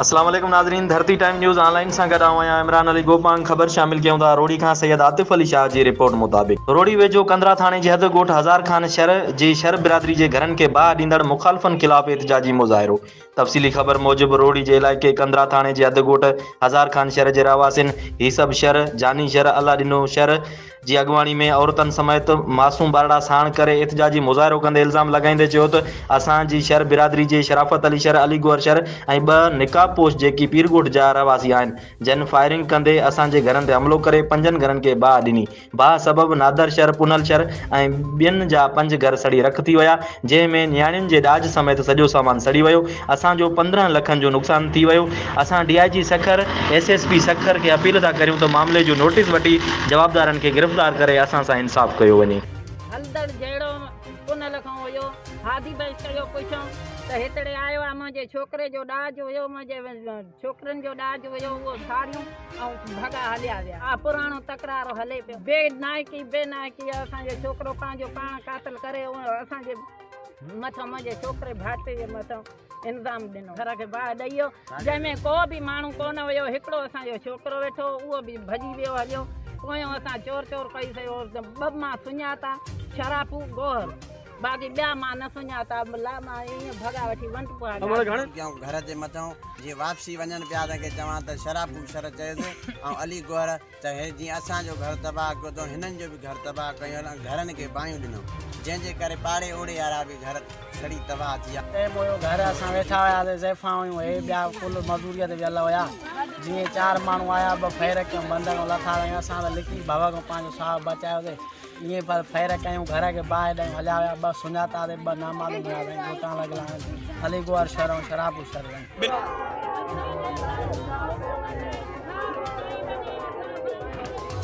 اسلام عليڪم ناظرين ڌرتي ٽائيم نيوز آن لائين سان گڏ آئون آهيان عمران علي گوپانگ خبر شامل ڪيون ٿا روهڙي کان سيد عاطف علي شاهه جي رپورٽ مطابق روهڙي ويجهو ڪنڌرا ٿاڻي جي حد ڳوٺ هزار خان شھر جي شھر برادري جي گهرن کي باهه ڏيندڙ مخالفن خلاف احتجاجي مظاهرو تفصيلي خبر موجب روهڙي جي علائقي ڪنڌرا ٿاڻي جي حد ڳوٺ هزار خان شھر جي رهواسين هيسب شھر جاني شھر الله ڏنو شھر جي اڳواڻي ۾ عورتن سميت معصوم ٻارڙا ساڻ ڪري احتجاجي مظاهرو ڪندي الزام لڳائيندي چيو ته اسان جي شھر برادري جي شرافت علي شھر، علي گوهر شھر ۽ ٻه نقاب پوش جيڪي پيرڳوٺ جا رهواسي آهن جن فائرنگ ڪندي اسان جي گهرن تي حملو ڪري پنجن گهرن کي باهه ڏني باهه سبب نادر شھر، پنهل شھر ۽ ٻين جا پنج گهر سڙي رک ٿي ويا جنهن ۾ نياڻين جي ڏاج سميت سڄو سامان سڙي ويو، اسان جو 15 لکن جو نقصان ٿي ويو، اسان D I G Sukkur, S S P Sukkur کي اپيل ٿا ڪريون ته معاملي جو نوٽيس وٺي جوابدارن کي گرفتار ڪري اسان سان انصاف ڪيو وڃي. هلندڙ جهيڙو پنهل کان هيو، هادي بخش چيو پڇيم ته هتڙي آيو آ منهنجي ڇوڪري جو ڏاج هيو منهنجي ڇوڪرين جو ڏاج هيو اهو ساڙيون ۽ ڀڳا هليا ويا. آ پراڻو تڪرار هلي پيو. بي نائڪي بي نائڪي اسان جو ڇوڪرو پنهنجو پاڻ قاتل ڪري اسان جي مٿان منهنجي ڇوڪري ڀائٽي جي مٿان الزام ڏنو. گهر کي باهه ڏئي ويو جنهن ۾ ڪو به ماڻهو ڪونه هيو هڪڙو اسان جو ڇوڪرو ويٺو هو اهو به ڀڄي ويو هليو. پويان اسان چور چور ڪئي سي ٻه مان سڃاتا شرافو گوهر. باقي ٻيا مان نه سڃاتا لا مان ائين ڀڳا وٺي ونٽ پئا ڳاڙي. ڪيائون گهر جي مٿئون جيئن واپسي وڃن پيا تنهن کي چوان ته شرابو شر چيس ۽ علي گوهر ته هي جيئن اسان جو گهر تباهه ڪيو اٿئون هنن جو به گهر تباهه ڪيون ۽ گهرن کي باهيون ڏنو جنهن جي ڪري پاڙي اوڙي وارا به گهر سڙي تباهه ٿي ويا. ٽيم هيو گهر اسان ويٺا هياسي زائفان هيون هي ٻيا ڪل مزوريء تي ويل هيا جيئن چار ماڻهو آيا ٻه فير ڪيون بند کان لٿا سائين اسان ته لڪي ڀؤ کان پنهنجو ساهه بچايوسي ائين پر ڦير ڪيون گهر کي باهه ڏيون هليا ويا ٻه سڃاتا تي ٻه نامعلوم هيا سائين ڳوٺان لڳل آهن علي گوهر شھر ۽ شرابو شھر سائين.